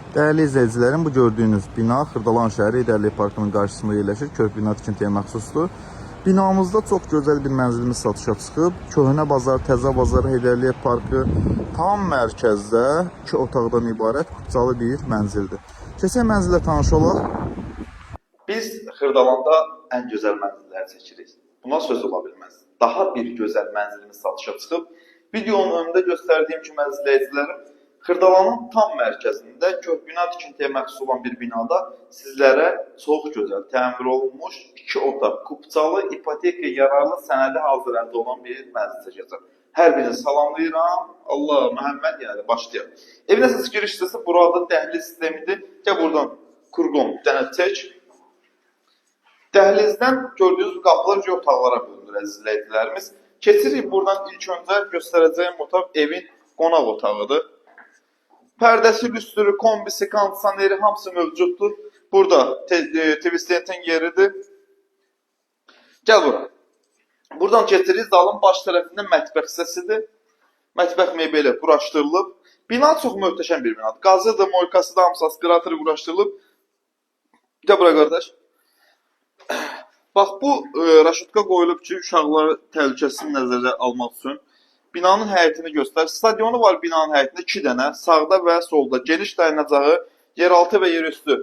Dəyərli izləyicilərim, bu gördüyünüz bina Xırdalan şəhəri Heydər Əliyev Parkının qarşısında yerləşir. Körpü bina tikintiyə məxsusdur. Binamızda çox gözəl bir mənzilimiz satışa çıxıb. Köhnə bazar, Təzə bazar, Heydər Əliyev Parkı tam mərkəzdə iki otaqdan ibarət kupçalı bir mənzildir. Keçək mənzillə tanış olaq. Biz Xırdalanda ən gözəl mənzilləri çəkirik. Buna söz ola bilməz. Daha bir gözəl mənzilimiz satışa çıxıb. Videonun önündə göstərdiyim kimi, əziz izləyicilərim, Xırdalanın tam mərkəzində kök bina tikintiyə məxsus olan bir binada sizlərə çox gözəl təmir olunmuş iki otaq, kupçalı, ipoteka yararlı sənədi hazır əldə olan bir mənzil çəkəcəm. Hər birini salamlayıram. Allah Məhəmməd, yəni başlayaq. Evin əsas giriş hissəsi burada dəhliz sistemidir. Gəl, buradan kurqum dənə çək. Dəhlizdən gördüyünüz bu qapılar otaqlara bölünür, əziz izləyicilərimiz. Keçirik buradan, ilk öncə göstərəcəyim otaq evin qonaq otağıdır. Pərdəsi, lüstrü, kombisi, kondisioneri, hamısı mövcuddur. Burada TV stentin yeridir. Gəl bura. Buradan keçirik, zalın baş tərəfində mətbəx hissəsidir. Mətbəx mebeli quraşdırılıb. Bina çox möhtəşəm bir binadır. Qazıdır, moykası da, hamısı aspiratoru quraşdırılıb. Gəl bura, qardaş. Bax, bu raşotka qoyulub ki, uşaqlar təhlükəsini nəzərə almaq üçün. Binanın həyətini göstər. Stadionu var binanın həyətində 2 dənə, sağda və solda. Geniş dayanacağı, yeraltı və yerüstü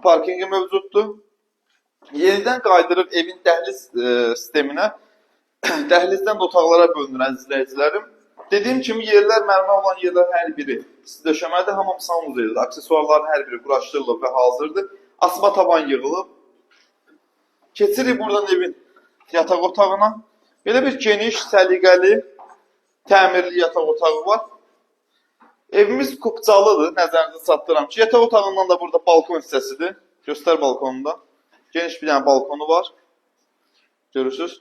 parkinqi mövcuddur. Yenidən qayıdırıq evin dəhliz sisteminə. Dəhlizdən də otaqlara bölünür, əziz izləyicilərim. Dediyim kimi, yerlər, mərmər olan yerlər hər biri döşəmədir, hamam sanuzelidir. Aksesuarların hər biri quraşdırılıb və hazırdır. Asma tavan yığılıb. Keçirik buradan evin yataq otağına. Belə bir geniş, səliqəli, təmirli yataq otağı var. Evimiz kupçalıdır, nəzərinizə çatdıram ki, yataq otağından da burada balkon hissəsidir. Göstər balkonunu da. Geniş bir dənə balkonu var. Görürsüz.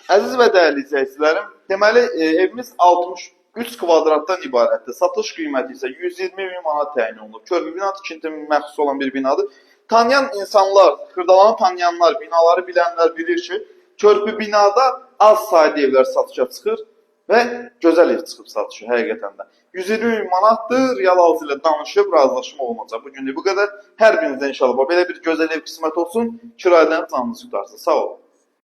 Əziz və dəyərli izləyicilərim, deməli evimiz 63 kvadratdan ibarətdir. Satış qiyməti isə 120 min manat təyin olunub. Körpü bina tikinti məxsus olan bir binadır. Tanıyan insanlar, Xırdalanı tanıyanlar, binaları bilənlər bilir ki, körpü binada az sayda evlər satışa çıxır və gözəl ev çıxıb satışa həqiqətən də. 120 min manatdır, real alıcı ilə danışıb razılaşma olunacaq. Bu günlük bu qədər. Hər birinizə inşallah belə bir gözəl ev qismət olsun, kirayədən canınız qurtarsın. Sağ olun.